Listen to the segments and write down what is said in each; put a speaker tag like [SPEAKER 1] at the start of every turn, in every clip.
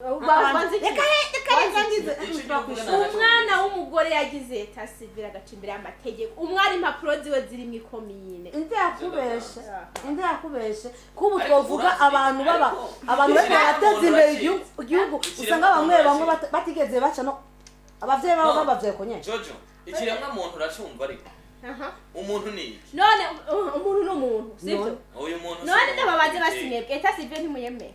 [SPEAKER 1] Banze iki?
[SPEAKER 2] Reka reka reka ngize.
[SPEAKER 1] Umwana w'umugore yagize état civil, agaca imbere y'amategeko, umwari impapuro ziwe ziri mu ikomine.
[SPEAKER 2] Inde yakubeshe? Inde yakubeshe kubu?
[SPEAKER 3] Ariko
[SPEAKER 2] Twovuga
[SPEAKER 3] urazi,
[SPEAKER 2] abantu baba
[SPEAKER 3] ariko
[SPEAKER 2] abantu bariko barateza imbere
[SPEAKER 3] ikiremwa
[SPEAKER 2] igihugu,
[SPEAKER 3] Ikiremwa
[SPEAKER 2] usanga bamwe
[SPEAKER 3] muntu
[SPEAKER 2] bamwe batigeze baca no abavyeyi babo
[SPEAKER 3] No.
[SPEAKER 2] babavyaye ko nyene.
[SPEAKER 3] Jojo, ikiremwa muntu uracumva, ariko umuntu ni iki?
[SPEAKER 1] None umuntu ni umuntu, sibyo?
[SPEAKER 2] None.
[SPEAKER 3] Uyu muntu si
[SPEAKER 1] None
[SPEAKER 3] umuntu.
[SPEAKER 1] ndababaze, basinebwe état civil ntimuyemera?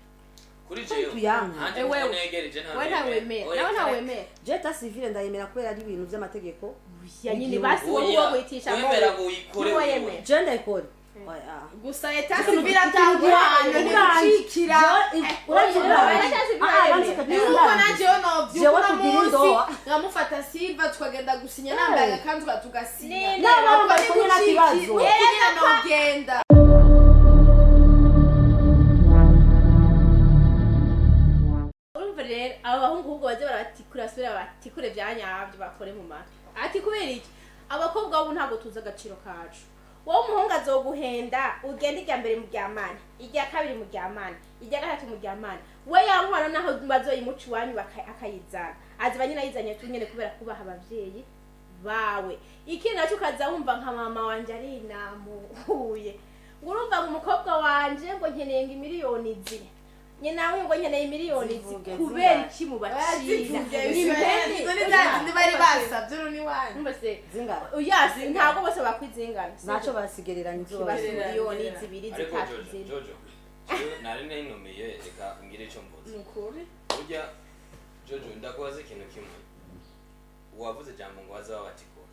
[SPEAKER 3] Kuri jewe
[SPEAKER 2] Tuyanka.
[SPEAKER 3] nanje
[SPEAKER 1] Eh, wewe.
[SPEAKER 3] negereje nta
[SPEAKER 1] We ntawemera?
[SPEAKER 3] Oya,
[SPEAKER 1] Nawe ntawemera?
[SPEAKER 2] Je état civil ndayemera kubera ari ibintu vy'amategeko.
[SPEAKER 1] Ya nyine,
[SPEAKER 2] Igihugu.
[SPEAKER 1] basi wowe
[SPEAKER 3] Oya,
[SPEAKER 1] uwo witisha.
[SPEAKER 3] wemera ngo uyikore
[SPEAKER 1] Ntiwayemera.
[SPEAKER 2] Je ndayikora. Oya.
[SPEAKER 4] Gusa état civil atangurana ntibicikira. Nuko nanjye yo
[SPEAKER 2] Jewe
[SPEAKER 4] novyuka uno
[SPEAKER 2] tugira
[SPEAKER 4] munsi
[SPEAKER 2] indoa.
[SPEAKER 4] nkamufata Silva, tukagenda gusinya nambaye agakanzu, tugasinya.
[SPEAKER 2] N'aba bambaye kumwe nta kibazo.
[SPEAKER 4] Kugira nogenda.
[SPEAKER 1] Urumva rero, abo bahungu ahubwo baze barabatikura, basubire batikure bya nyabyo, bakore mu matwi. Ati kubera iki? Abakobwa bo ntabwo tuzi agaciro kacu. Wowe umuhungu azoguhenda, ugenda irya mbere muryamane, irya kabiri muryamane, irya gatatu muryamane. We yankwano naho bazoyimuca iwanyu akayizana, aziba nyine ayizanye tu nyene kubera kubaha abavyeyi bawe. Ikindi nacyo, ukaza wumva nka mama wanje arinamuhuye ngo urumva ngo umukobwa wanje ngo nkeneye ngo imiliyoni zine, nyina ngo nkeneye imiliyoni zi.
[SPEAKER 2] Zivuge,
[SPEAKER 1] Kubera
[SPEAKER 2] zingahe?
[SPEAKER 1] iki mubacira?
[SPEAKER 4] Zivuge.
[SPEAKER 1] Ni impene.
[SPEAKER 4] Izo ni za zindi bari basabye, uru ni wanyu.
[SPEAKER 1] Numva se
[SPEAKER 2] Zingahe?
[SPEAKER 1] Uyasi ntabwo bose bakwizingana.
[SPEAKER 2] Naco basigereranya izo.
[SPEAKER 1] Basi
[SPEAKER 2] basigereranya.
[SPEAKER 1] miliyoni zibiri,
[SPEAKER 3] Ariko
[SPEAKER 1] zitatu,
[SPEAKER 3] Jojo,
[SPEAKER 1] zine.
[SPEAKER 3] Jojo, jewe nari ninumiye, reka ngire icyo mvuze.
[SPEAKER 4] Ni ukuri.
[SPEAKER 3] Burya Jojo, ndakubaza ikintu kimwe. Wavuze ijambo ngo baza babatikura.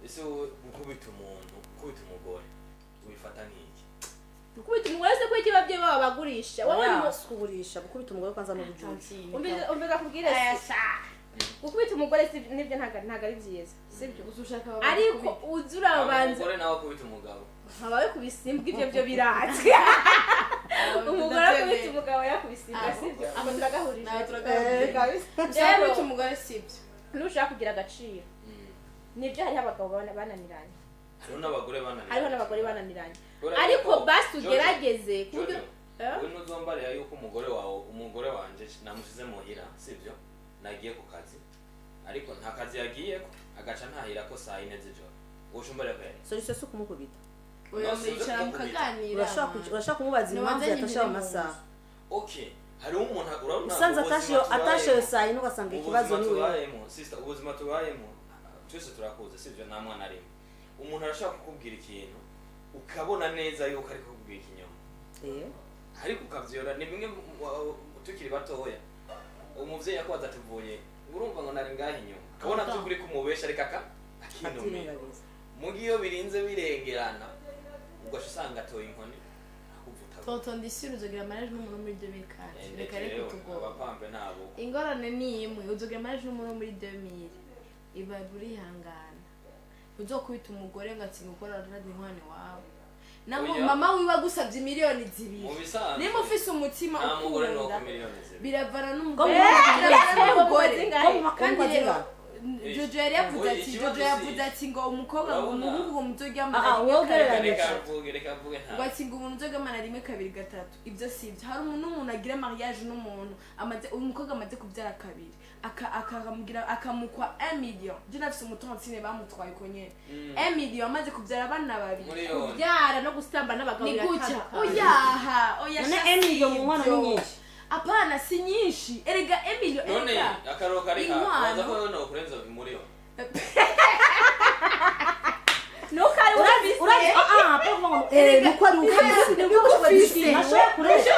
[SPEAKER 3] Ese wowe gukubita umuntu, gukubita umugore, ubifata nk'iki?
[SPEAKER 1] Gukubita umugore se, kuko ababyeyi babo bagurisha wowe ni
[SPEAKER 2] Oya, si kugurisha. Gukubita umugore kwanza n'ubujuju.
[SPEAKER 1] Umviza kubwire se, gukubita umugore si nibyo, ntabwo ari byiza, sibyo?
[SPEAKER 4] Uzushaka.
[SPEAKER 1] Ariko uzi urabanza.
[SPEAKER 3] Umugore nawe akubita umugabo.
[SPEAKER 1] Habaye kubisimbwa, ibyo byo birazwi. Umugore akubita umugabo yakubisimbwa, sibyo? Aho turagahurije.
[SPEAKER 4] Nawe turagahurije.
[SPEAKER 2] Kabisa.
[SPEAKER 4] Gusa gukubita umugore sibyo.
[SPEAKER 1] Nushaka kugira agaciro, nibyo, hariho abagabo bananiranye.
[SPEAKER 3] Hariho n'abagore bananiranye.
[SPEAKER 1] Hariho n'abagore bananiranye.
[SPEAKER 3] Kubera
[SPEAKER 1] Ariko
[SPEAKER 3] yuko-
[SPEAKER 1] basi
[SPEAKER 3] Jojo,
[SPEAKER 1] ugerageze ku buryo
[SPEAKER 3] Jojo,
[SPEAKER 1] Eh?
[SPEAKER 3] wowe ntuzombarira yuko umugore wawe, umugore wanje namushize muhira, sibyo? Nagiye ku kazi, ariko nta kazi yagiyeko, agaca ntahira ko saa 4 z'ijoro, wowe ko yari
[SPEAKER 2] Solution si ukumukubita.
[SPEAKER 4] Oya,
[SPEAKER 3] No, si
[SPEAKER 4] muricara
[SPEAKER 3] ukumukubita.
[SPEAKER 4] mukaganira.
[SPEAKER 2] Urashobora kumubaza impamvu
[SPEAKER 4] Ntiwazanye
[SPEAKER 2] yatashe ayo
[SPEAKER 4] impene mu
[SPEAKER 2] masaha.
[SPEAKER 3] Okay, hariho umuntu, urabona
[SPEAKER 2] Usanze
[SPEAKER 3] ubuzima
[SPEAKER 2] atashe atashe ayo
[SPEAKER 3] tubayemo.
[SPEAKER 2] saa 4, ugasanga ikibazo
[SPEAKER 3] Ubuzima
[SPEAKER 2] ni wewe.
[SPEAKER 3] tubayemo, sister, ubuzima tubayemo twese turakuze, sibyo? Nta mwana arimo. Umuntu arashobora kukubwira ikintu, ukabona neza yuko ari kukubwira ikinyoma, ariko ukavyora. Ni bimwe tukiri batoya, umuvyeyi akubaza ati uvuye, urumva ngo nari ngaha inyuma, ukabona by'ukuri kumubesha, ariko akinumira.
[SPEAKER 2] Atirengagiza.
[SPEAKER 3] Muga iyo birinze birengerana, ugaca usanga atoye inkoni akuvuta.
[SPEAKER 4] Tonton, ndishyura uzogira mariage n'umuntu muri 2004, reka reka utugora.
[SPEAKER 3] Abapampe ntabo.
[SPEAKER 4] Ingorane ni imwe: uzogira mariage n'umuntu muri 2000, iba burihangana, uzokubita umugore ngo ati gukora radi inkwano iwawe naho
[SPEAKER 3] Oya.
[SPEAKER 4] mama wiwe agusabye miliyoni 2.
[SPEAKER 3] Mu bisanzwe
[SPEAKER 4] Niba ufise umutima
[SPEAKER 3] nta mugore
[SPEAKER 4] ukunda,
[SPEAKER 3] nuko miliyoni 2.
[SPEAKER 4] biravana n'umugore,
[SPEAKER 2] Ko mu-
[SPEAKER 4] biravana n'umugore.
[SPEAKER 1] Zingahe?
[SPEAKER 2] Ko mu
[SPEAKER 4] Kandi
[SPEAKER 2] makungu
[SPEAKER 4] rero
[SPEAKER 2] zingahe?
[SPEAKER 4] Jojo yari yavuze
[SPEAKER 3] Oya,
[SPEAKER 4] ati
[SPEAKER 3] ikibazo
[SPEAKER 4] Jojo
[SPEAKER 3] si-
[SPEAKER 4] yavuze ati ngo umukobwa ngo
[SPEAKER 3] Urabona?
[SPEAKER 4] umuhungu ngo muzoryamana
[SPEAKER 2] Ah,
[SPEAKER 4] rimwe
[SPEAKER 2] wowe
[SPEAKER 4] kabiri.
[SPEAKER 3] Reka
[SPEAKER 2] ugereranyije.
[SPEAKER 3] reka mvuge, reka mvuge nta
[SPEAKER 4] Ngo ati ngo umuntu uzoryamana rimwe, kabiri, gatatu, ibyo si ibyo. Hari umuntu n'umuntu agira mariage n'umuntu amaze, umukobwa amaze kubyara kabiri, akamubwira akamukwa 1 million. Je nafise umutontine bamutwaye uko nyene, 1 million, amaze kubyara abana babiri.
[SPEAKER 3] Miliyoni.
[SPEAKER 1] Kubyara no gusamba n'abagabo
[SPEAKER 4] Ni gutya.
[SPEAKER 1] biratandukanye.
[SPEAKER 4] Oyaha, oya.
[SPEAKER 2] None
[SPEAKER 4] Sha,
[SPEAKER 2] Emilio
[SPEAKER 4] si
[SPEAKER 2] mu nkwano ni
[SPEAKER 4] ibyo.
[SPEAKER 2] nyinshi?
[SPEAKER 4] Apana, si nyinshi erega Emilio.
[SPEAKER 3] None
[SPEAKER 4] Erega
[SPEAKER 3] akaroro kari ka
[SPEAKER 4] Inkwano.
[SPEAKER 3] waza ko none ukurenza miliyoni.
[SPEAKER 1] Nuko ari
[SPEAKER 2] Urazi
[SPEAKER 1] ufise.
[SPEAKER 2] urazi, ah ah, pa kuvuga ngo nuko ari ufise.
[SPEAKER 4] Nuko ufise.
[SPEAKER 2] Ntashobora kurenza.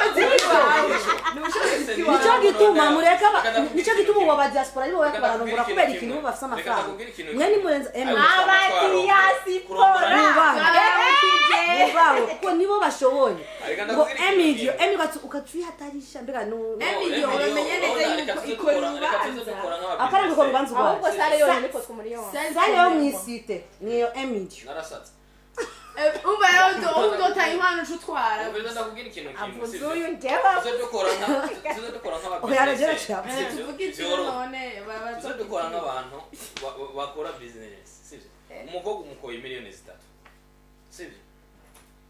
[SPEAKER 4] Ni ubushobozi
[SPEAKER 2] Nicyo
[SPEAKER 4] bw'iwawe.
[SPEAKER 2] gituma mureka nicyo gituma ubu aba diaspora aribo bariko bararongora, kubera ikintu bo bafise amafaranga. Mwe nimurenza Emilio.
[SPEAKER 1] Abadiyasipora.
[SPEAKER 2] Mubabo kuko nibo bashoboye ngo Emilio, Emilio ukatwihatarisha mbega no.
[SPEAKER 4] Emilio, uramenye neza yuko ikora urubanza.
[SPEAKER 2] Apana ngo ikora urubanza
[SPEAKER 1] Ahubwo
[SPEAKER 2] urwaye.
[SPEAKER 1] sare yonyine ikotwa umuriyoni.
[SPEAKER 2] Sare yo mw'isite niyo Emilio.
[SPEAKER 3] Narasatse.
[SPEAKER 4] Umva rero, udotanga inkwano uca utwara.
[SPEAKER 3] Ndakubwira ikintu kimwe.
[SPEAKER 1] Avuze
[SPEAKER 3] Sivyo?
[SPEAKER 1] uyu njyewe.
[SPEAKER 3] Tuze dukora nk'aba
[SPEAKER 2] Oya, aragera
[SPEAKER 3] business,
[SPEAKER 2] cyane.
[SPEAKER 3] sivyo?
[SPEAKER 4] Tuvuge ikintu.
[SPEAKER 3] Vyoroha.
[SPEAKER 4] None
[SPEAKER 3] Tuze dukora nk'abantu bakora business, sivyo? Umukobwa umukoye miliyoni 3, sivyo?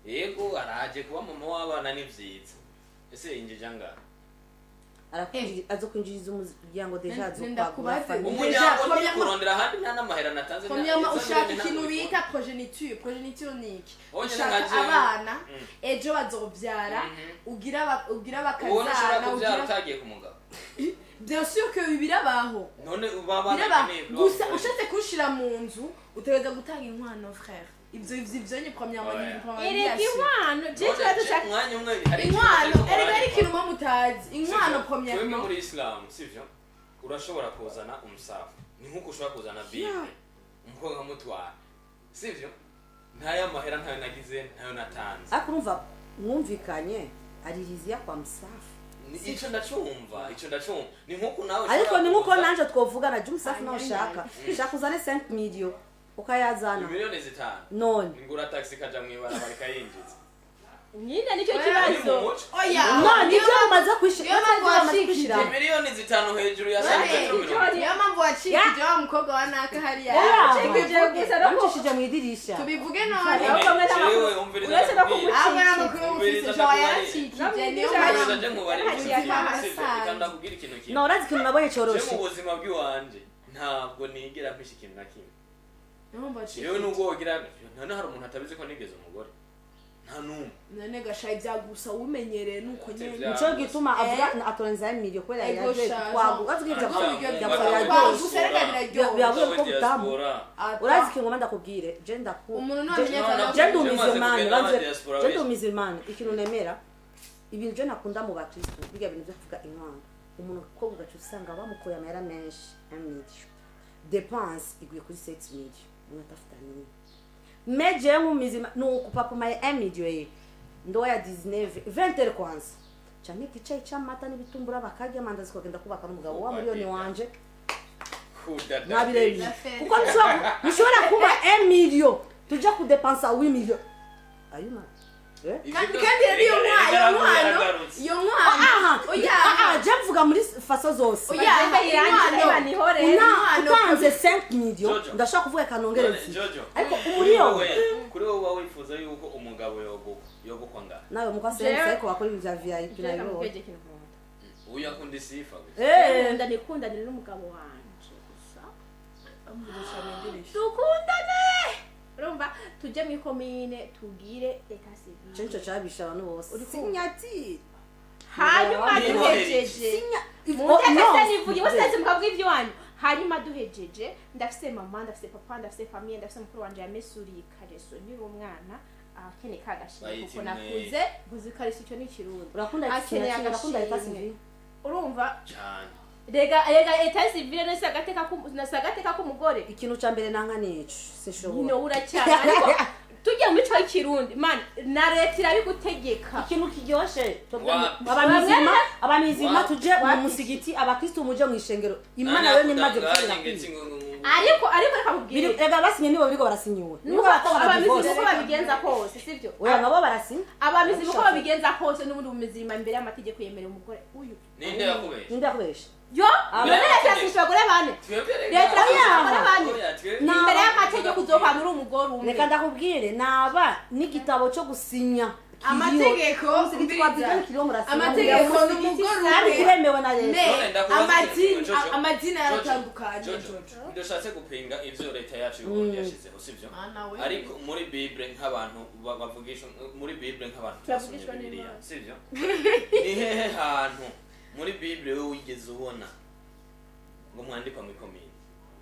[SPEAKER 3] Yego, araje kuba mama w'abana, ni vyiza. Ese yinjije angahe?
[SPEAKER 2] Azokwinjiriza umuryango déjà, azokwagura
[SPEAKER 4] Ndakubaze.
[SPEAKER 2] famille.
[SPEAKER 3] Umuryango
[SPEAKER 4] Déjà,
[SPEAKER 3] ntikurondera ahandi, nta n'amahera natanze.
[SPEAKER 4] Premièrement, ushaka ikintu bita progéniture. Progéniture ni iki?
[SPEAKER 3] Onye
[SPEAKER 4] Ushaka
[SPEAKER 3] nka jewe.
[SPEAKER 4] abana ejo bazobyara, ugira
[SPEAKER 3] Ubona ushobora
[SPEAKER 4] bakazana,
[SPEAKER 3] kubyara
[SPEAKER 4] ugira
[SPEAKER 3] utagiye ku mugabo?
[SPEAKER 4] Bien sûr que birabaho.
[SPEAKER 3] None baba
[SPEAKER 4] Biraba gusa ushatse kunshira mu nzu, utegereza gutanga inkwano, frère. Ivyo ni premièrement,
[SPEAKER 3] Ouais.
[SPEAKER 4] ni premièrement
[SPEAKER 1] Erega inkwano, je tuba dushaka
[SPEAKER 3] Umwanya umwe hari ikintu
[SPEAKER 4] Inkwano,
[SPEAKER 3] ariko
[SPEAKER 4] erega ari
[SPEAKER 3] bararikora.
[SPEAKER 4] ikintu muba mutazi, inkwano.
[SPEAKER 3] Sivyo? Twebwe
[SPEAKER 4] Premièrement,
[SPEAKER 3] muri Islam, sivyo, urashobora kuzana umusafu, ni nk'uko ushobora kuzana Bible, umukobwa nkamutwara, sivyo? Ntayo amahera, ntayo nagize, ntayo natanze.
[SPEAKER 2] Ariko urumva mwumvikanye aririzia kwa msafu.
[SPEAKER 3] Ico ndacumva, ico ndacumva, ni nk'uko nawe
[SPEAKER 2] Ariko
[SPEAKER 3] ushobora
[SPEAKER 2] ni nkuko
[SPEAKER 3] kuza
[SPEAKER 2] nanje twovugana je umusafu nawe ushaka, shaka uzane 5 million, ukayazana.
[SPEAKER 3] 5 miliyoni.
[SPEAKER 2] None
[SPEAKER 3] Ngura taxi ikaja mw'ibarabara ikayinjiza.
[SPEAKER 1] Nyine nicyo
[SPEAKER 4] Oya.
[SPEAKER 3] Uri mu
[SPEAKER 1] kibazo.
[SPEAKER 3] muco.
[SPEAKER 4] Oya.
[SPEAKER 2] No, nivyo mumaze kwishira.
[SPEAKER 4] Niyo mpamvu wacikije.
[SPEAKER 3] 5 miliyoni hejuru ya
[SPEAKER 4] None,
[SPEAKER 3] santimetero 30.
[SPEAKER 4] niyo mpamvu wacikije wa mukobwa wa naka hariya.
[SPEAKER 2] Oya.
[SPEAKER 4] Tubivuge.
[SPEAKER 1] Gusa no ku-
[SPEAKER 2] Bamucishije mu idirisha.
[SPEAKER 4] Tubivuge none.
[SPEAKER 1] Ahubwo mwe
[SPEAKER 3] Jewe,
[SPEAKER 1] n'amakuru-
[SPEAKER 3] umviriza
[SPEAKER 1] uretse no
[SPEAKER 3] ndakubwira.
[SPEAKER 4] Ahubwo
[SPEAKER 1] kumucikira.
[SPEAKER 4] n'amakuru mufise,
[SPEAKER 3] Umviriza
[SPEAKER 4] jo
[SPEAKER 3] ndakubwira.
[SPEAKER 4] yaracikije, niyo
[SPEAKER 1] Umviriza
[SPEAKER 4] mpamvu.
[SPEAKER 3] Umviriza je nkubarire ikintu
[SPEAKER 1] Yaciye
[SPEAKER 3] kimwe, sivyo?
[SPEAKER 4] akahasanze.
[SPEAKER 3] Reka ndakubwira ikintu kimwe.
[SPEAKER 2] No, urazi ikintu nabonye
[SPEAKER 3] Je
[SPEAKER 2] coroshe?
[SPEAKER 3] mu buzima bw'iwanje ntabwo nigera mpisha ikintu na kimwe.
[SPEAKER 4] Niyo mpamvu wacikije.
[SPEAKER 3] Jewe nubwo wogira none hari umuntu atabizi ko nigeze umugore, nta n'umwe.
[SPEAKER 4] None gashaye byagusa umenyereye nuko nyene.
[SPEAKER 2] Nico gituma avuga atorenza million kubera
[SPEAKER 4] Ego
[SPEAKER 2] yaje
[SPEAKER 4] sha,
[SPEAKER 2] kwagu azi ko
[SPEAKER 4] Ubwo buryo
[SPEAKER 2] bya
[SPEAKER 4] kwagusa reka biraryoha.
[SPEAKER 2] Biravuye ko butamu.
[SPEAKER 3] Diaspora.
[SPEAKER 4] Ata.
[SPEAKER 2] Urazi ikintu ngomba ndakubwire? Je ndaku
[SPEAKER 4] Umuntu
[SPEAKER 2] je-
[SPEAKER 4] namenye
[SPEAKER 3] No, no,
[SPEAKER 2] je ndi
[SPEAKER 3] Je maze
[SPEAKER 2] umusulmani,
[SPEAKER 3] kugenda
[SPEAKER 2] banze
[SPEAKER 3] n'abadiaspora
[SPEAKER 2] je ndi
[SPEAKER 3] benshi.
[SPEAKER 2] umusulmani. Ikintu nemera, ibintu je nakunda mu bakristo, biga bintu byo kuvuga inkwano, umuntu ko ugaca usanga bamukoye amahera menshi, 1 million, dépense iguye kuri 7 million, unatafuta nini? Mais je nk'umuzima nuko papa maye 1 million ye, ndoa ya 19 20 heures kwanza canke igicayi c'amata n'ibitumbura, bakarya amandazi, ukagenda kubaka n'umugabo wa miliyoni wanje.
[SPEAKER 3] Kudada.
[SPEAKER 2] Ntabirebye.
[SPEAKER 4] La fête.
[SPEAKER 2] Kuko ntushobora kuba 1 million tuja kudepansa 8 million ayuma, eh?
[SPEAKER 4] Kandi rero iyo nkwano, iyo nkwano,
[SPEAKER 2] Aha.
[SPEAKER 4] oya.
[SPEAKER 2] Aha, je mvuga muri façon zose.
[SPEAKER 4] Oya.
[SPEAKER 1] Bagende irangi,
[SPEAKER 4] Inkwano.
[SPEAKER 1] niho rero.
[SPEAKER 4] Inkwano.
[SPEAKER 2] Utanze 5 million,
[SPEAKER 3] Jojo.
[SPEAKER 2] ndashobora kuvuga kanongereza,
[SPEAKER 3] Jojo,
[SPEAKER 2] ariko
[SPEAKER 3] kuri
[SPEAKER 2] umuriyoni.
[SPEAKER 3] wowe, kuri wowe uba wifuza yuko umugabo yogukwa ngaha?
[SPEAKER 2] Nawe mukwa
[SPEAKER 1] Jewe-
[SPEAKER 2] sense, ariko bakora ibintu vya VIP.
[SPEAKER 1] Jewe
[SPEAKER 2] Nabibonye.
[SPEAKER 1] namubwiye ikintu nkunda.
[SPEAKER 3] Uyu akunda isifa gusa.
[SPEAKER 2] Eh.
[SPEAKER 1] Nkunda nikundanire n'umugabo wanje gusa, dukundane, urumva, tujye mu ikomine tugire état civil.
[SPEAKER 2] Ico nico cabisha abantu bose.
[SPEAKER 1] Uri kumva?
[SPEAKER 2] Signature.
[SPEAKER 1] Hanyuma
[SPEAKER 3] Ni
[SPEAKER 1] duhejeje,
[SPEAKER 2] Sinya.
[SPEAKER 1] mundeke se nivuge, bose mwese mukavuga iby'iwanyu. Hanyuma duhejeje, ndafise mama, ndafise papa, ndafise famille, ndafise mukuru wanje yamesuriye ikareso nkiri umwana, akeneye ka gashimwe
[SPEAKER 3] Bayita
[SPEAKER 1] kuko
[SPEAKER 3] imwe.
[SPEAKER 1] nakuze mvuze ikariso, icyo ni Ikirundi.
[SPEAKER 2] Urakunda
[SPEAKER 1] Akeneye
[SPEAKER 2] signature, urakunda état
[SPEAKER 1] agashimwe.
[SPEAKER 2] civil.
[SPEAKER 1] Urumva?
[SPEAKER 3] Cyane.
[SPEAKER 1] Rega état civil no si agateka si agateka k'umugore.
[SPEAKER 2] Ikintu ca mbere nanka nico, sinshobora.
[SPEAKER 1] Nyine uracyana, ariko tujya mu mico y'ikirundi, man, na leta irabigutegeka.
[SPEAKER 2] Ikintu kiryoshe,
[SPEAKER 3] Wapi?
[SPEAKER 2] abamizima, abamizima,
[SPEAKER 3] Wapi?
[SPEAKER 2] tuje mu
[SPEAKER 1] Wapi?
[SPEAKER 2] musigiti, abakristu muje mu ishengero, Imana yo nimaze
[SPEAKER 3] Nakudanganye
[SPEAKER 2] gusubira.
[SPEAKER 1] Ariko reka mubwire.
[SPEAKER 2] Rega basinye, nibo biriko barasinyiwe.
[SPEAKER 1] Nuko abamizima uko babigenza kose, sibyo?
[SPEAKER 2] Oya, nabo barasinye.
[SPEAKER 1] Abamizima uko babigenza kose, n'ubundi bumizima imbere y'amategeko yemerera umugore uyu.
[SPEAKER 3] Ninde yakubeshe?
[SPEAKER 2] Ninde yakubesha?
[SPEAKER 1] Yo, none leta yasinyisha abagore bane?
[SPEAKER 3] Twebwe rega.
[SPEAKER 1] Leta irasinyisha abagore bane.
[SPEAKER 3] Oya, twebwe.
[SPEAKER 1] Imbere y'amategeko uzokwama uri umugore umwe.
[SPEAKER 2] Reka ndakubwire, naba n'igitabo cyo gusinya kiriho.
[SPEAKER 4] Amategeko,
[SPEAKER 2] Umusigiti kwa
[SPEAKER 4] umviriza.
[SPEAKER 2] Bidani kiriho, murasinya.
[SPEAKER 4] Amategeko ni umugore
[SPEAKER 2] Kandi
[SPEAKER 4] umwe.
[SPEAKER 2] kiremewe na leta.
[SPEAKER 4] Me
[SPEAKER 3] None ndakubaza
[SPEAKER 4] amadini
[SPEAKER 3] ikintu, Jojo.
[SPEAKER 4] amadini
[SPEAKER 3] Jojo,
[SPEAKER 4] yaratandukanye.
[SPEAKER 3] Jojo,
[SPEAKER 4] Jojo.
[SPEAKER 3] ndashatse gupinga ivyo leta yacu y'Uburundi yashizeho, sivyo?
[SPEAKER 4] Mana we.
[SPEAKER 3] Ariko muri Bible, nk'abantu bavugisha muri Bible, nk'abantu twasomye
[SPEAKER 1] Turavugishwa
[SPEAKER 3] Bibiliya,
[SPEAKER 1] n'Imana.
[SPEAKER 3] sivyo? Ni hehe hantu muri Bible wewe wigeze ubona ngo mwandikwa mu ikomine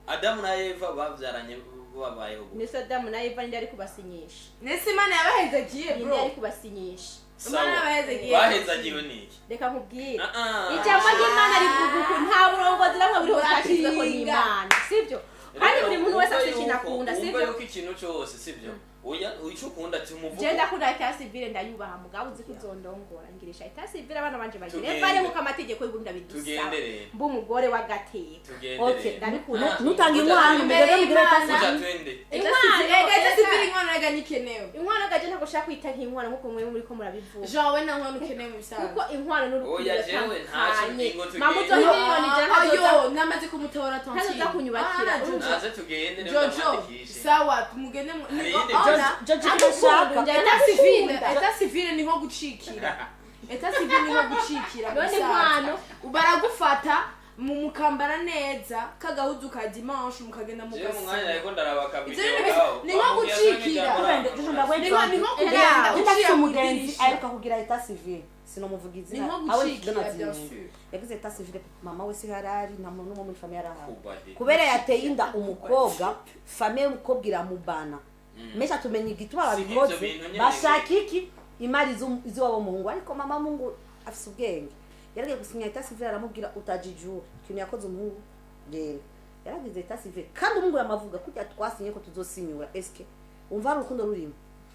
[SPEAKER 3] Adamu na Eva bavyaranye babayeho gute?
[SPEAKER 1] Nese Adamu na Eva ninde ari kubasinyisha?
[SPEAKER 4] Nese Imana yabahezagiye,
[SPEAKER 1] Ninde
[SPEAKER 4] bro.
[SPEAKER 1] ari kubasinyisha?
[SPEAKER 4] Imana
[SPEAKER 3] Sawa.
[SPEAKER 4] yabahezagiye.
[SPEAKER 3] Bahezagiwe niki?
[SPEAKER 1] Reka nkubwire.
[SPEAKER 3] Ah, ah.
[SPEAKER 1] Ijambo ry'Imana rivuga uku: nta burongozi namwe buriho butashyizweho
[SPEAKER 4] Urapinga.
[SPEAKER 1] n'Imana, sibyo? Kandi
[SPEAKER 3] Rero,
[SPEAKER 1] buri muntu wese
[SPEAKER 3] wumva
[SPEAKER 1] afite ikintu akunda,
[SPEAKER 3] wumva
[SPEAKER 1] sibyo?
[SPEAKER 3] yuko ikintu cyose, sibyo, oya, icyo ukunda tumuvuga.
[SPEAKER 1] Je ndakunda état civil, ndayubaha, mugabo uzi ko uzondongora ngirisha état civil, abana banje bagire
[SPEAKER 3] Tugende.
[SPEAKER 1] vare nkuko amategeko y'Uburundi abidusaba.
[SPEAKER 3] Tugende rero.
[SPEAKER 1] Mbe umugore w'agateka.
[SPEAKER 3] Tugende
[SPEAKER 2] Okay.
[SPEAKER 3] rero.
[SPEAKER 1] Ndabikunda.
[SPEAKER 3] Ah,
[SPEAKER 2] Nutanga inkwano,
[SPEAKER 4] Imbere
[SPEAKER 2] mugende mugire
[SPEAKER 4] y'Imana.
[SPEAKER 2] état civil.
[SPEAKER 3] Uja twende.
[SPEAKER 1] Inkwano,
[SPEAKER 4] Ega état civil, inkwano rega nikenewe.
[SPEAKER 1] Inkwano gaje ntabwo ushaka kwita nk'inkwano nkuko mwe muri ko murabivuga.
[SPEAKER 4] Jean, we nta nkwano ukeneye mu bisanzwe.
[SPEAKER 1] Kuko inkwano n'urukundo
[SPEAKER 3] Oya, jewe ntacyo,
[SPEAKER 1] biratandukanye.
[SPEAKER 3] ingo tugende.
[SPEAKER 1] Mama uzoha 100 miliyoni ntazoza
[SPEAKER 4] Ayo namaze kumutora tontine.
[SPEAKER 1] ntazoza kunyubakira.
[SPEAKER 4] Ah, Jojo.
[SPEAKER 3] Naze tugende rero,
[SPEAKER 4] Jojo,
[SPEAKER 3] ndamwandikishe.
[SPEAKER 4] sawa, mugende
[SPEAKER 3] Hari iyindi
[SPEAKER 4] ona.
[SPEAKER 2] Jojo, icyo ushaka.
[SPEAKER 4] État civil, état civil ni nko gucikira. État civil ni nko gucikira.
[SPEAKER 1] None
[SPEAKER 4] Gusaza.
[SPEAKER 1] inkwano?
[SPEAKER 4] Baragufata mukambara neza kagahuzu ka dimanche, mukagenda
[SPEAKER 3] Jewe mu mwanya
[SPEAKER 4] mugasinya.
[SPEAKER 3] ariko ndaraba akavideo
[SPEAKER 4] Ivyo bintu
[SPEAKER 3] ngaho.
[SPEAKER 4] ni nko gucikira. Ni nko kugenda
[SPEAKER 2] Ndafise
[SPEAKER 4] uciye mu
[SPEAKER 2] umugenzi
[SPEAKER 4] idirisha.
[SPEAKER 2] aheruka kugira état civil, sinomuvuga izina.
[SPEAKER 4] Ni nko
[SPEAKER 2] Awe
[SPEAKER 4] gucikira,
[SPEAKER 2] Donald
[SPEAKER 4] bien
[SPEAKER 2] Nyene.
[SPEAKER 4] sûr.
[SPEAKER 2] Yagize état civil, mama we si harari, nta muntu n'umwe muri famille arahari.
[SPEAKER 3] Kubahe.
[SPEAKER 2] Kubera yateye inda umukobwa, famille y'umukobwa iramubana. Menshi atumenya igituma
[SPEAKER 3] Si nk'ivyo
[SPEAKER 2] babikoze.
[SPEAKER 3] bintu nyene.
[SPEAKER 2] Bashaka iki? Imari z'iwabo muhungu. Ariko mama mungu afise ubwenge, yaragiye gusinya état civil, aramubwira utajijura ikintu yakoze umuhungu. Rero yaragize état civil, kandi umuhungu yamavuga kurya twasinye ko tuzosinyura. Eske umva hari urukundo rurimo?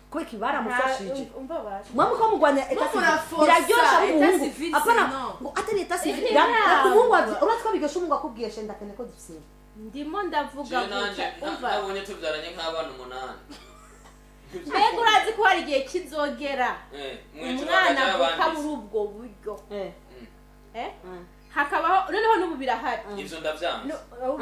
[SPEAKER 2] Kubera iki baramufashije?
[SPEAKER 1] Umva basha.
[SPEAKER 2] Mwe muko mugwanya état civil
[SPEAKER 4] Muraforsa,
[SPEAKER 2] biraryosha.
[SPEAKER 4] état
[SPEAKER 2] Umuhungu
[SPEAKER 4] civil,
[SPEAKER 2] apana
[SPEAKER 4] sinon.
[SPEAKER 2] ngo atari état civil.
[SPEAKER 1] Ntirangwa.
[SPEAKER 2] Umuhungu uretse ko bigasha umuhungu akubwiye shenda kene ko dusinya.
[SPEAKER 1] Ndimo ndavuga
[SPEAKER 3] Jewe nanje
[SPEAKER 1] gutya, umva.
[SPEAKER 3] nabonye tubyaranye nk'abana umunani.
[SPEAKER 1] Mbega urazi ko hari igihe kizogera
[SPEAKER 3] Mwijuru
[SPEAKER 1] umwana
[SPEAKER 3] hagati
[SPEAKER 1] avuka
[SPEAKER 3] y'abandi.
[SPEAKER 1] muri ubwo buryo, eh?
[SPEAKER 2] Mm.
[SPEAKER 1] Hakabaho noneho n'ubu birahari.
[SPEAKER 3] Ivyo ndavyanze.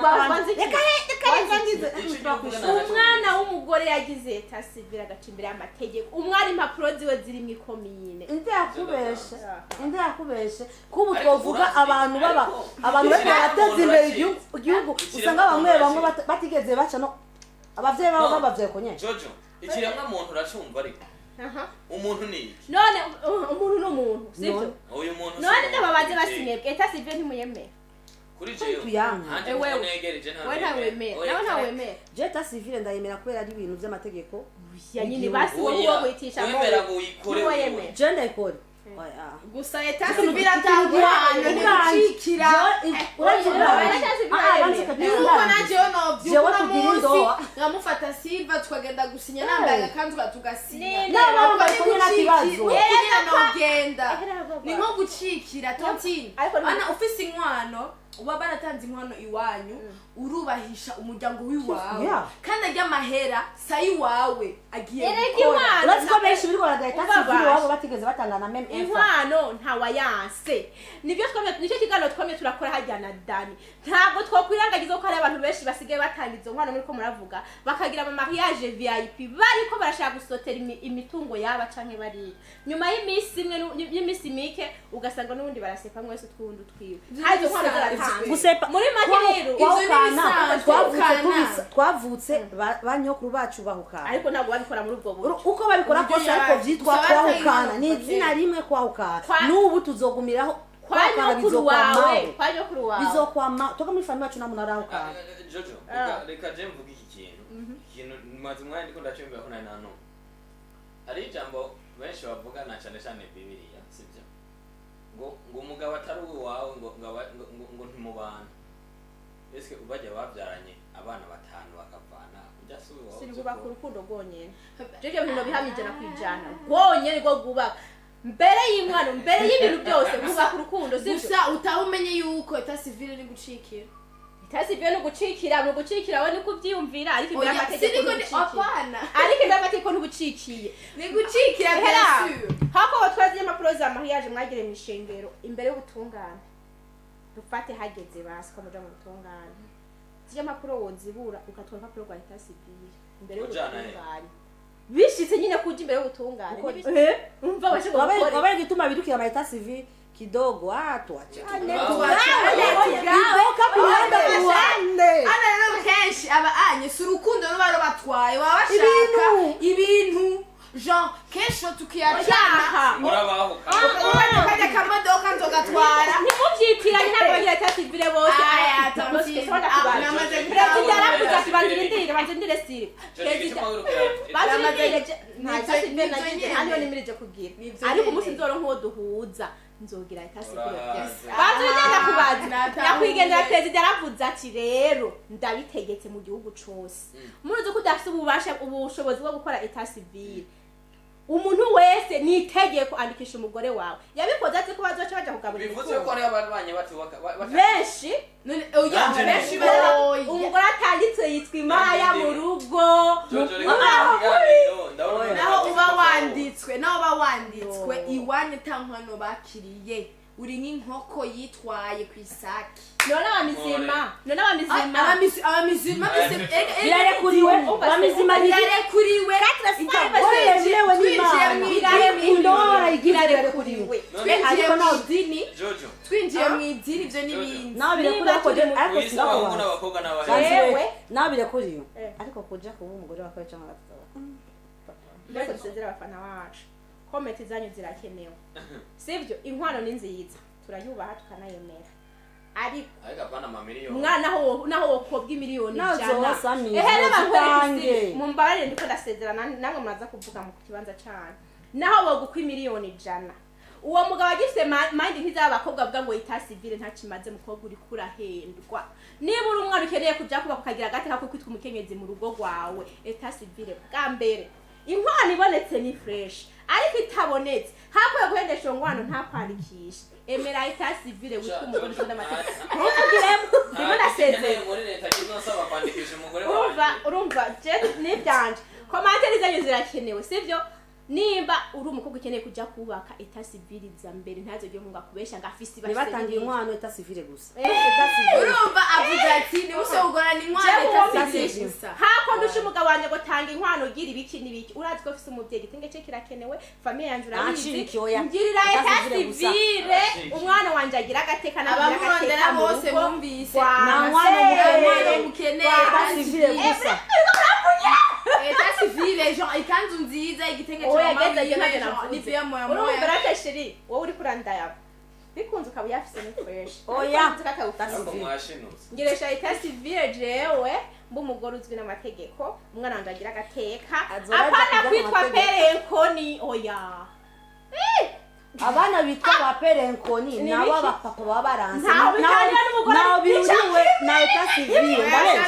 [SPEAKER 1] Banza iki?
[SPEAKER 2] Reka reka reka ngize.
[SPEAKER 3] Ico gihugu nta-
[SPEAKER 1] Umwana w'umugore yagize état civil agaca imbere y'amategeko, umwari impapuro ziwe ziri mu ikomine.
[SPEAKER 2] Inde yakubeshe? Inde yakubeshe kubu?
[SPEAKER 3] Ariko
[SPEAKER 2] Twovuga
[SPEAKER 3] urazi,
[SPEAKER 2] abantu baba
[SPEAKER 3] ariko
[SPEAKER 2] abantu bariko
[SPEAKER 3] ikiremwa
[SPEAKER 2] barateza
[SPEAKER 3] muntu
[SPEAKER 2] imbere
[SPEAKER 3] urakizi.
[SPEAKER 2] igihugu
[SPEAKER 3] Ikiremwa
[SPEAKER 2] usanga bamwe
[SPEAKER 3] muntu
[SPEAKER 2] bamwe
[SPEAKER 3] urakizi.
[SPEAKER 2] batigeze baca no abavyeyi babo
[SPEAKER 3] No.
[SPEAKER 2] babavyaye ko nyene.
[SPEAKER 3] Jojo, ikiremwa muntu uracumva, ariko
[SPEAKER 1] Aha.
[SPEAKER 3] umuntu ni iki?
[SPEAKER 1] None umuntu ni umuntu, sibyo?
[SPEAKER 2] None.
[SPEAKER 3] Uyu muntu si
[SPEAKER 1] None
[SPEAKER 3] umuntu.
[SPEAKER 1] ndababaze, basinebwe état civil ntimuyemera?
[SPEAKER 3] Kuri jewe
[SPEAKER 2] Tuyanka.
[SPEAKER 3] nanje
[SPEAKER 1] Ewe.
[SPEAKER 3] kuko negereje nta
[SPEAKER 1] We ntawemera?
[SPEAKER 3] Oya,
[SPEAKER 1] Nawe ntawemera?
[SPEAKER 2] Je état civil ndayemera kubera ari ibintu vy'amategeko
[SPEAKER 1] Ya nyine.
[SPEAKER 2] y'igihugu.
[SPEAKER 1] Basi wowe
[SPEAKER 3] Oya,
[SPEAKER 1] uwo wihitisha.
[SPEAKER 3] wemera ngo uyikore
[SPEAKER 1] Ntiwayemera.
[SPEAKER 2] Je ndayikora. Oya.
[SPEAKER 4] Gusa état civil atangwana ni gucikira.
[SPEAKER 2] Urazi ubwanje.
[SPEAKER 1] État civil
[SPEAKER 2] Ah, ah,
[SPEAKER 1] arayemera.
[SPEAKER 2] banze
[SPEAKER 4] Ni uko
[SPEAKER 2] kabisa.
[SPEAKER 4] nanjye yo novyuka
[SPEAKER 2] Jewe
[SPEAKER 4] uno
[SPEAKER 2] kugira
[SPEAKER 4] munsi
[SPEAKER 2] indoa.
[SPEAKER 4] nkamufata Silva, tukagenda gusinya nambaye agakanzu tugasinya.
[SPEAKER 2] N'aba bambaye kumwe nta kibazo.
[SPEAKER 4] Kugira nogenda
[SPEAKER 1] Ehera baba.
[SPEAKER 4] ni nko gucikira, tontine.
[SPEAKER 1] Ariko
[SPEAKER 4] Ana ufise inkwano, uba baratanze inkwano iwanyu, urubahisha umuryango w'iwawe. Kandi arya amahera sa iwawe agiye
[SPEAKER 1] Erega
[SPEAKER 4] gukora.
[SPEAKER 1] inkwano
[SPEAKER 2] Urazi ko benshi biriko baragira état
[SPEAKER 1] Umva
[SPEAKER 2] civil
[SPEAKER 1] basha.
[SPEAKER 2] iwabo batigeze batanga na même info.
[SPEAKER 1] Inkwano ntawayanse, nibyo twamye, nicyo kiganiro twamye turakora hajya na Dani. Ntabwo twokwirengagiza ko hari abantu benshi basigaye batanga izo nkwano muri ko muravuga, bakagira ama mariage VIP, bariko barashaka gusotera imitungo yaba canke bariya. Nyuma y'iminsi imwe y'iminsi mike ugasanga n'ubundi barasepa mwese utwundi utwiwe, kandi izo nkwano zaratanzwe.
[SPEAKER 2] Gusepa
[SPEAKER 1] Muri make rero
[SPEAKER 4] Ivyo ni
[SPEAKER 2] kwahukana
[SPEAKER 4] ibisanzwe,
[SPEAKER 2] twavutse
[SPEAKER 4] kwahukana.
[SPEAKER 2] twavutse ba nyokuru bacu bahukana.
[SPEAKER 1] Ariko ntabwo babikora muri ubwo buryo.
[SPEAKER 2] Uko babikora
[SPEAKER 4] Uburyo
[SPEAKER 2] kose, ariko
[SPEAKER 4] yaje.
[SPEAKER 2] vyitwa
[SPEAKER 4] Gusa
[SPEAKER 2] kwahukana,
[SPEAKER 4] batari
[SPEAKER 2] ni izina rimwe kwahukana. N'ubu tuzogumiraho
[SPEAKER 1] Kwa
[SPEAKER 2] kwahukana.
[SPEAKER 1] nyokuru wawe.
[SPEAKER 2] Bizokwamaho.
[SPEAKER 1] Kwa nyokuru wawe.
[SPEAKER 2] Bizokwama toka muri famille yacu nta muntu arahukana.
[SPEAKER 3] Jojo, reka je mvuge iki kintu. Iki kintu maze umwanya ndiko ndacyumvira ko nari nanumva hari ijambo benshi bavuga, na cyane cyane Bibiliya, sibyo? Ngo umugabo atari uwawe ngo ntimubana. Ese bajya babyaranye abana batanu bakavana, ujya si uwawe?
[SPEAKER 1] Sinubaka urukundo rwonyene. Ibyo bintu bihamya 100% rwonyene rwo rwubaka mbere y'inkwano, mbere y'ibintu byose bwubaka urukundo, sibyo?
[SPEAKER 4] Gusa utaha umenye yuko état civil ni gucikira.
[SPEAKER 1] État civil ni ugucikira, we niko ubyiyumvira, ariko imbere
[SPEAKER 4] Oya,
[SPEAKER 1] y'amategeko
[SPEAKER 4] siniko ni
[SPEAKER 1] ntubucikiye.
[SPEAKER 4] Apana.
[SPEAKER 1] Ariko imbere y'amategeko ntubucikiye.
[SPEAKER 4] Ni gucikira, bien
[SPEAKER 1] Hera
[SPEAKER 4] sûr.
[SPEAKER 1] hako batwaze impapuro za mariage mwagire mu ishengero, imbere y'ubutungane, dufate hageze basi ko muja mu butungane, zirya mpapuro wozibura ugatwara urupapuro rwa état civil imbere
[SPEAKER 3] Ujana he?
[SPEAKER 1] y'ubutungane, bishitse nyine kuja imbere y'ubutungane. Umva bashe ngo
[SPEAKER 2] Wabaye
[SPEAKER 1] gukore.
[SPEAKER 2] wabaye gituma birukira ama état civil kidogo, ah, tuachane.
[SPEAKER 4] Tuachane,
[SPEAKER 2] Iboka ku ruhande ku ruhande.
[SPEAKER 4] Ana rero kenshi aba anye si urukundo ruba rubatwaye, baba bashaka
[SPEAKER 2] Ibintu.
[SPEAKER 4] ibintu jean kenshi iyo tukiyacana.
[SPEAKER 1] Oyaha.
[SPEAKER 3] Murabahuka.
[SPEAKER 4] Kajya kamodoka nzogatwara.
[SPEAKER 1] Ntimubyitiranye, ntabwo bagira état civil bose.
[SPEAKER 4] Aya, Tontine. Ah, namaze
[SPEAKER 1] Perezida yaravuze ati banza urindire, banza urindire sire
[SPEAKER 3] Jojo,
[SPEAKER 1] perezida
[SPEAKER 3] igituma wirukira-
[SPEAKER 1] banza
[SPEAKER 4] Namaze-
[SPEAKER 1] urindire nta
[SPEAKER 4] Nivyo-
[SPEAKER 1] état civil
[SPEAKER 4] nivyo
[SPEAKER 1] nagize
[SPEAKER 4] nyene.
[SPEAKER 1] hano nimirije kugira,
[SPEAKER 4] Nivyo
[SPEAKER 1] ariko
[SPEAKER 4] nyene.
[SPEAKER 1] umunsi nzoronka uwo duhuza nzogira état civil.
[SPEAKER 3] Urahaze.
[SPEAKER 1] Banza urindire, kubaza.
[SPEAKER 4] Natahuye.
[SPEAKER 1] Nyakwigendera perezida yaravuze ati rero ndabitegetse mu gihugu cose, muruzi ko udafise ububasha, ubushobozi bwo gukora état civil, umuntu wese ni itegeko andikisha umugore wawe. Yabikoze azi ko bazoca baja kugaburira
[SPEAKER 3] Bivuze ko hariho abarwanya batubaka
[SPEAKER 1] benshi.
[SPEAKER 4] None oya,
[SPEAKER 3] Nanje
[SPEAKER 4] benshi
[SPEAKER 3] ni-
[SPEAKER 4] baroya.
[SPEAKER 1] Umugore atanditse yitwa imaya mu rugo.
[SPEAKER 3] Jojo, reka
[SPEAKER 1] Uraho
[SPEAKER 3] ikiganiro, ndabona
[SPEAKER 4] Naho uba wanditswe, naho uba wanditswe iwanyu ata nkwano bakiriye. Uri nk'inkoko yitwaye ku isaki.
[SPEAKER 1] None abamizima, none abamizima.
[SPEAKER 4] Abamizima.
[SPEAKER 2] Birarekuriwe bamizima.
[SPEAKER 4] Birarekuriwe.
[SPEAKER 2] Yemewe
[SPEAKER 4] Twinjiye
[SPEAKER 2] n'Imana.
[SPEAKER 4] mu idini.
[SPEAKER 2] Indobo barayigize, birarekuriwe.
[SPEAKER 4] Twinjiye
[SPEAKER 2] Ariko
[SPEAKER 4] mu
[SPEAKER 2] nawe
[SPEAKER 4] idini.
[SPEAKER 3] Jojo.
[SPEAKER 4] Twinjiye mu idini, ibyo n'ibindi.
[SPEAKER 2] Nawe birekuriwe, ariko ariko
[SPEAKER 3] Wise abahungu
[SPEAKER 2] singakubaza.
[SPEAKER 3] n'abakobwa n'abahetse.
[SPEAKER 1] Yewe.
[SPEAKER 2] Nawe birekuriwe,
[SPEAKER 1] Eh.
[SPEAKER 2] ariko kuja kuba umugore wa kabiri cyangwa wa gatatu.
[SPEAKER 1] Mbese dusezere abafana bacu, comment zanyu zirakenewe, sibyo? Inkwano ni nziza, turayubaha tukanayemera, ariko
[SPEAKER 3] Ariko apana amamiliyoni.
[SPEAKER 1] mwana, naho wokobwa imiliyoni
[SPEAKER 2] Nazo
[SPEAKER 1] 100.
[SPEAKER 2] Sami,
[SPEAKER 1] Ehe, n'abantu
[SPEAKER 2] zitange.
[SPEAKER 1] mumbabarire, ndiko ndasezerana, namwe muraza kuvuga mu kibanza canyu. Naho bogukwa imiliyoni 100, uwo mugabo agifise mind nk'iz'aba bakobwa bavuga ngo état civil ntakimaze, mukobwa uriko urahendwa. Niba uri umwana ukeneye kuja kubaka, ukagira agateka ko kwitwa umukenyezi mu rugo rwawe, état civil bwa mbere. Inkwano ibonetse ni fresh, ariko itabonetse, hakwiye guhendesha iyo nkwano ntakwandikisha. Emera état civil, witwa umugore ukunda amategeko. Ntuvugiremo, ndimo ndasezera.
[SPEAKER 3] Muri leta kizosaba kwandikisha umugore
[SPEAKER 1] Urumva?
[SPEAKER 3] wanjye.
[SPEAKER 1] Urumva, je nibyanje, commentaires zanyu zirakenewe, sibyo? Nimba uri umukobwa ukeneye kuja kubaka, état civil za mbere. Ntazogire ngo akubesha ngo afise ibafise
[SPEAKER 2] Ntibatangiye
[SPEAKER 1] n'ibindi.
[SPEAKER 2] inkwano, état civil gusa.
[SPEAKER 4] Urumva avuga ati niba ushobora kugorana inkwano,
[SPEAKER 1] Jewe uwo
[SPEAKER 4] état civil
[SPEAKER 1] mbizi.
[SPEAKER 4] gusa.
[SPEAKER 1] Hako ndusha umugabo wanjye ngo tanga inkwano, ugira ibiki n'ibiki, urazi ko ufise umuvyeyi, igitenge ce kirakenewe, famille yanje urabizi.
[SPEAKER 2] Naciki, oya.
[SPEAKER 1] Ngirira
[SPEAKER 2] État
[SPEAKER 1] état
[SPEAKER 2] civil gusa.
[SPEAKER 1] civil, umwana wanje agira agateka nawe agira
[SPEAKER 4] Abamurondera
[SPEAKER 1] agateka mu
[SPEAKER 4] bose
[SPEAKER 1] rugo.
[SPEAKER 4] bumvise.
[SPEAKER 2] Nta nkwano mukeneye.
[SPEAKER 4] Nkwano mukeneye.
[SPEAKER 2] État civil gusa.
[SPEAKER 4] État civil, genre ikanzu nziza, igitenge
[SPEAKER 1] Oya,
[SPEAKER 4] cya
[SPEAKER 1] geza,
[SPEAKER 4] mama,
[SPEAKER 1] je ntabyo
[SPEAKER 4] genre
[SPEAKER 1] navuze.
[SPEAKER 4] n'ibiya moya
[SPEAKER 1] Urumva
[SPEAKER 4] moya.
[SPEAKER 1] rata chérie, wowe uriko urandayaba, bikunze ukaba uyafise ni fresh.
[SPEAKER 2] Oya.
[SPEAKER 1] Bikunze ukatawufise.
[SPEAKER 3] Ariko mwashinutse.
[SPEAKER 1] Ngiresha état civil, jewe mba umugore uzwi n'amategeko, umwana wanje agira agateka.
[SPEAKER 2] Azoraja
[SPEAKER 1] Apana
[SPEAKER 2] kuja mu
[SPEAKER 1] kwitwa
[SPEAKER 2] mategeko.
[SPEAKER 1] perenkoni, oya.
[SPEAKER 2] Abana bitwa ba perenkoni
[SPEAKER 1] Ni
[SPEAKER 2] nabo
[SPEAKER 1] biki?
[SPEAKER 2] abapapa baba baranse.
[SPEAKER 1] Ntaho bitangira n'umugore.
[SPEAKER 2] Ntaho bihuriwe na état civil, ndabeshya?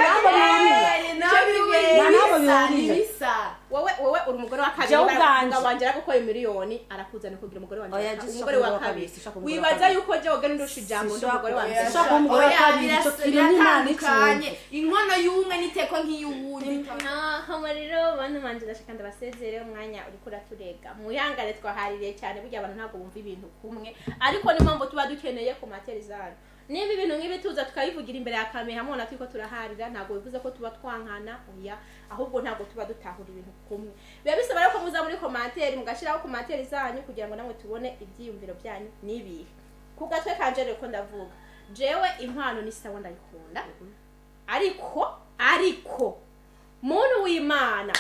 [SPEAKER 2] Ntabwo bihuriye. Ntabwo bihuriye.
[SPEAKER 4] Bisa.
[SPEAKER 1] Wowe uri umugore wa kabiri.
[SPEAKER 2] Jewe ubwanje.
[SPEAKER 1] Umugabo wanje aragukoye miliyoni, arakuzana kugira umugore wanje
[SPEAKER 2] Oya, je
[SPEAKER 1] umugore wa
[SPEAKER 2] sinshaka
[SPEAKER 1] kabiri.
[SPEAKER 2] umugore wa kabiri, sinshaka umugore wa
[SPEAKER 1] Wibaza
[SPEAKER 2] kabiri.
[SPEAKER 1] yuko jewe ogenda ndusha ijambo ndi umugore wa mbere?
[SPEAKER 2] Sinshaka umugore wa
[SPEAKER 4] Oya,
[SPEAKER 2] kabiri, ico kintu n'Imana
[SPEAKER 4] biratandukanye.
[SPEAKER 2] icumva.
[SPEAKER 4] Inkono y'umwe niteko nk'iy'uwundi.
[SPEAKER 1] Aho rero, bantu banje, ndashaka ndabasezere, umwanya uriko uraturega. Mwihangane, twahaririye cyane. Burya abantu ntabwo bumva ibintu kumwe, ariko niyo mpamvu tuba dukeneye commentaires zanyu. Nimba ibintu nk'ibi tuza tukabivugira imbere ya kamera, mubona turiko turaharira, ntabwo bivuze ko tuba twankana, oya, ahubwo ntabwo tuba dutahura ibintu kumwe. Biba bisaba rero ko muza muri commentaire, mugashyiraho commentaires zanyu kugira ngo namwe tubone ibyiyumviro byanyu n'ibihe. Ku gatwe kanje rero ko ndavuga, jewe inkwano ni sawa, ndayikunda, ariko muntu w'Imana,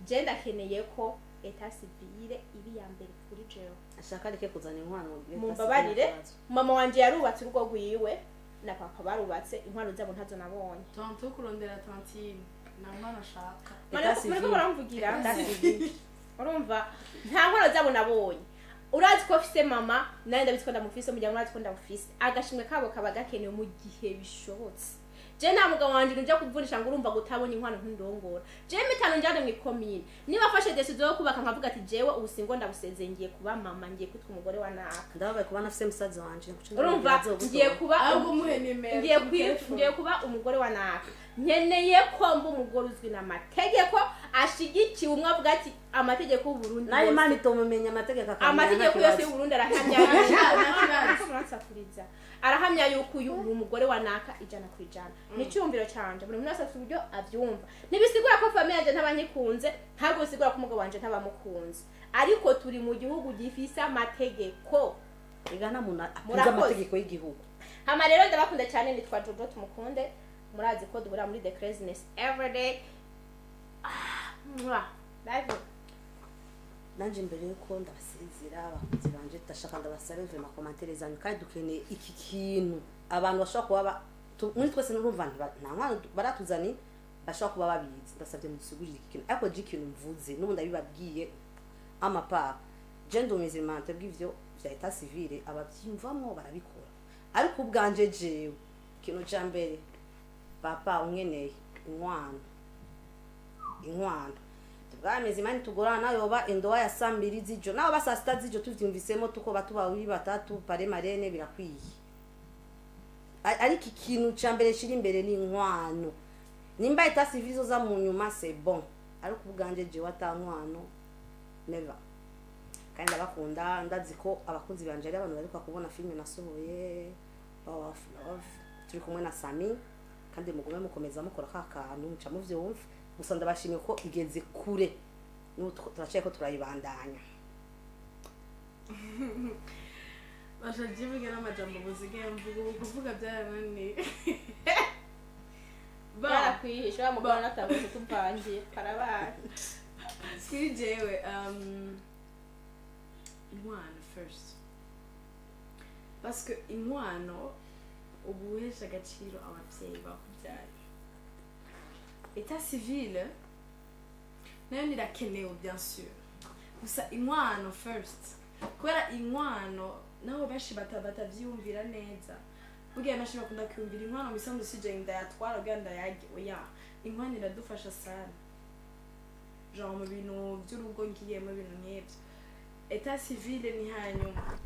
[SPEAKER 1] je ndakeneye ko état civil ibi ya mbere kuri jewe.
[SPEAKER 2] Ashaka areke kuzana inkwano.
[SPEAKER 1] Mumbabarire, mama wanje yarubatse urugo rwiwe na papa barubatse, inkwano zabo ntazo nabonye.
[SPEAKER 4] Tante kurondera tantine nta mwana ashaka.
[SPEAKER 2] État civil.
[SPEAKER 1] Muriko muramvugira, urumva, nta nkwano zabo nabonye. Urazi ko mfise mama, nawe ndabizi ko ndamufise, umuryango urazi ko ndamufise. Agashimwe kabo kaba gakenewe mu gihe bishobotse. Je nta mugabo wanje nja kuvunisha ngo urumva gutabonye inkwano ntundongora. Je mitano njane mu ikomine, niba afashe décision yo kubaka, nkavuga ati jewe ubu singo ndabusezeye, ngiye kuba mama, ngiye kwitwa umugore wa naka.
[SPEAKER 2] Ndababaye kuba nafise musaza wanje.
[SPEAKER 1] Urumva, ngiye kuba
[SPEAKER 4] Ahubwo umuhe nimero.
[SPEAKER 1] ngiye kuba umugore wa naka, nkeneye ko mba umugore uzwi n'amategeko, ashigikiwe, umwe avuga ati amategeko y'Uburundi
[SPEAKER 2] Nayo
[SPEAKER 1] yose.
[SPEAKER 2] Imana itomumenya amategeko akamenya.
[SPEAKER 1] Amategeko
[SPEAKER 2] Nta
[SPEAKER 1] yose
[SPEAKER 2] kibazo.
[SPEAKER 1] y'Uburundi arahamya.
[SPEAKER 4] Nta kibazo.
[SPEAKER 1] Muransakuriza. Arahamya yuko uyu uri umugore wa naka 100%. Ni icyumviro canje, buri muntu wese afite uburyo abyumva. Ntibisigura ko famille yanje ntabanyikunze, ntabwo bisigura ko umugabo wanje ntabamukunze, ariko turi mu gihugu gifise amategeko.
[SPEAKER 2] Ega nta muntu akunze
[SPEAKER 1] Murakoze.
[SPEAKER 2] amategeko y'igihugu.
[SPEAKER 1] Hama rero ndabakunda cyane, nitwa Jojo Tumukunde. Murazi ko duhura muri The Craziness everyday. Ah, mwah. Love you.
[SPEAKER 2] Nanje mbere yuko ndabasezera, abakunzi banje, ndashaka ndabasabe vraiment commentaires zanyu, kandi dukeneye iki kintu abantu bashobora kuba muri twese nurumva nta mwana baratuzani bashobora kuba babizi. Ndasabye mudusigurire iki kintu, ariko je ikintu mvuze n'ubu ndabibabwiye amapara, je ndi umusulman, bw'ivyo vya état civil abavyimvamwo barabikora, ariko ubwanje jewe ikintu ca mbere, papa unkeneye inkwano, inkwano bwamezi mani tugorana yoba indoa ya saa 2 z'ijoro naho ba saa 6 z'ijoro, tuvyumvisemo tuko batu babiri batatu parrain marraine birakwiye. Ariko ikintu ca mbere kiri imbere ni inkwano. Nimba état civil izoza mu nyuma, c'est bon, ariko ubwanje jewe ata nkwano, never. Kandi ndabakunda. Ndazi ko abakunzi banje ari abantu baheruka kubona filime nasohoye, Power of Love, turi kumwe na Sami. Kandi mugume mukomeza mukora ka kantu muca muvyumva. Gusa ndabashimiye ko igeze kure, n'ubu turacaye ko turayibandanya.
[SPEAKER 4] Basha jivuge n'amajambo busigaye mvuga ubu, kuvuga byarananiye. Ba
[SPEAKER 1] Barakwihisha wa mugabo natabutse tuvangiye karabaye.
[SPEAKER 4] Kuri jewe, inkwano first, parce que inkwano uba uhesha agaciro ababyeyi bakubyaye. État civil nayo nirakenewe, bien sûr, gusa inkwano first, kubera inkwano naho benshi batavyiyumvira neza. Burya benshi bakunda kwiyumvira inkwano mu isanzwe sije ndayatwara kugira ndayarye. Oya, inkwano iradufasha sana, genre mu bintu by'urugo ngiyemo, ibintu nk'ibyo. État civil ni hanyuma.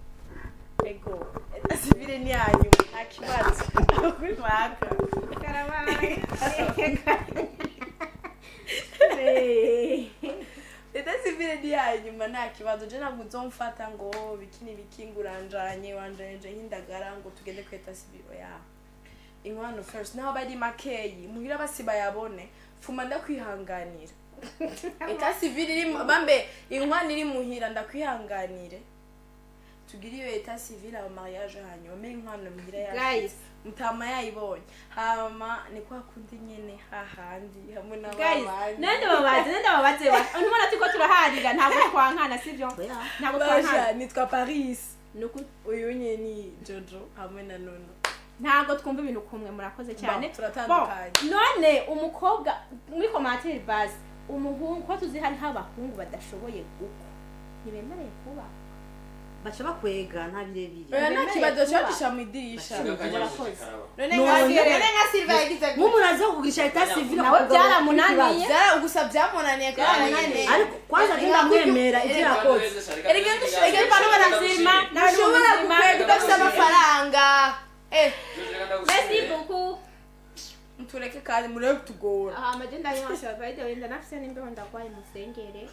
[SPEAKER 4] Ego, état civil ni hanyuma, nta kibazo kuri mwaka.
[SPEAKER 1] Karabaye.
[SPEAKER 4] État civil ni hanyuma, nta kibazo. Je ntabwo uzomfata ngo biki n'ibiki, ngo uranjanye wanjanye je nk'indagara ngo tugende ku état civil. Oya, inkwano first, naho bari makeyi muhira basi bayabone, fuma ndakwihanganira. État civil iri bambe, inkwano iri muhira ndakwihanganire, tugire iyo état civil, abo mariage hanyuma, mais inkwano muhira yacu
[SPEAKER 1] Guys,
[SPEAKER 4] mutama yayibonye, hama ni kwa kundi nyene hahandi hamwe
[SPEAKER 1] guys,
[SPEAKER 4] n'abandi.
[SPEAKER 1] Nende babaze, nende babaze. Ntubona turiko turaharira, ntabwo twankana, sivyo?
[SPEAKER 2] Oya.
[SPEAKER 1] Ntabwo twankana.
[SPEAKER 4] Basha, nitwa Paris.
[SPEAKER 1] Nuku
[SPEAKER 4] Uyu nye ni Jojo hamwe na Nono.
[SPEAKER 1] Ntabwo twumva ibintu kumwe. Murakoze cyane.
[SPEAKER 4] Bon, turatandukanye.
[SPEAKER 1] Bon, none umukobwa muri commentaire base, umuhungu ko tuzi hariho abahungu badashoboye gukwa, ntibemereye kuba
[SPEAKER 2] Baca bakwega, nta birebire.
[SPEAKER 4] Oya, nta
[SPEAKER 1] Bemereye
[SPEAKER 4] kibazo.
[SPEAKER 1] kuba.
[SPEAKER 4] Cyo mu idirisha.
[SPEAKER 1] Murakoze.
[SPEAKER 4] None nka Silva yagize gutya.
[SPEAKER 2] Nk'umuntu aza kugurisha état civil
[SPEAKER 1] Nawe byaramunaniye.
[SPEAKER 4] Byara gusa byamunaniye
[SPEAKER 1] Byaramunaniye.
[SPEAKER 2] Ariko kwanza je ndamwemera ivyo yakoze.
[SPEAKER 4] Erega
[SPEAKER 1] Bano barazima nawe ni
[SPEAKER 4] ushobora
[SPEAKER 1] muzima.
[SPEAKER 4] gukwega udafite amafaranga, eh.
[SPEAKER 1] Merci beaucoup.
[SPEAKER 4] Mutureke kandi murebe kutugora.
[SPEAKER 1] Aha amagenda yose, by the way, ndanafise n'imbeho, ndagwaye, musengere,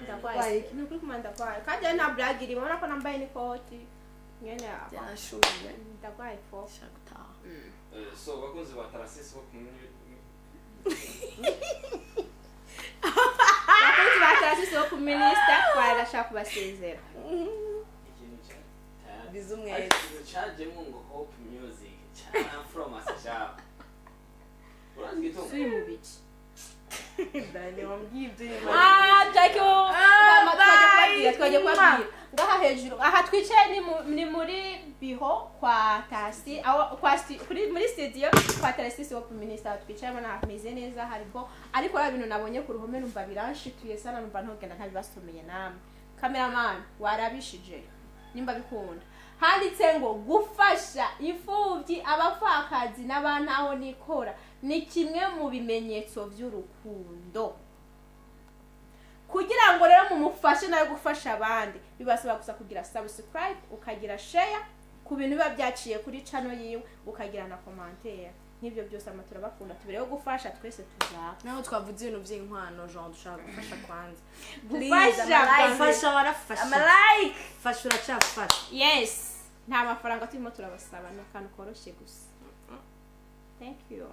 [SPEAKER 1] ndagwaye, ni ukuri kuma ndagwaye, kandi nta blague irimo. Urabona ko nambaye n'ikoti nyene aho.
[SPEAKER 4] Byarashuye.
[SPEAKER 1] Ndagwaye fo.
[SPEAKER 4] Shaka gutaha.
[SPEAKER 3] So bakunzi ba Tarasisi bo kumwe.
[SPEAKER 1] Bakunzi ba Tarasisi bo ku minisita, twarashaka kubasezera.
[SPEAKER 3] Ikintu cya
[SPEAKER 4] Biza umwete.
[SPEAKER 3] Ariko ikintu cajemo ngo Hope Music cya Fromasi cyabo, urazi igituma?
[SPEAKER 1] Turi mu biki?
[SPEAKER 4] Dani wambwiye ibyo nyuma.
[SPEAKER 1] Ah, Jackie,
[SPEAKER 4] Ah,
[SPEAKER 1] twagiye kubabwira,
[SPEAKER 4] bye.
[SPEAKER 1] twagiye kubabwira. Ngaha hejuru, aha twicaye ni muri biho kwa Tasi, aho kwa kuri muri studio kwa Tarasisi wo ku minisita twicaye, mbona hameze neza, hariko ariko rero ibintu nabonye ku ruhome numva biranshituye sana, numva ntogenda ntabibasomeye namwe. Cameraman warabishije nimba bikunda. Handitse ngo gufasha imfubyi, abapfakazi n'abantaho nikora ni kimwe mu bimenyetso by'urukundo. Kugira ngo rero mumufashe nawe gufasha abandi, bibasaba gusa kugira subscribe, ukagira share ku bintu biba byaciye kuri channel yiwe, ukagira na commentaire nk'ibyo byose. Ama turabakunda, tubereho gufasha twese tuzaba.
[SPEAKER 4] Naho twavuze ibintu by'inkwano, Jean dushaka gufasha kwanza.
[SPEAKER 1] Gufasha.
[SPEAKER 2] Fasha, warafashe.
[SPEAKER 4] Ama like.
[SPEAKER 2] Fasha, uracafasha.
[SPEAKER 1] Yes, nta mafaranga turimo turabasaba, ni akantu koroshye gusa. Thank you.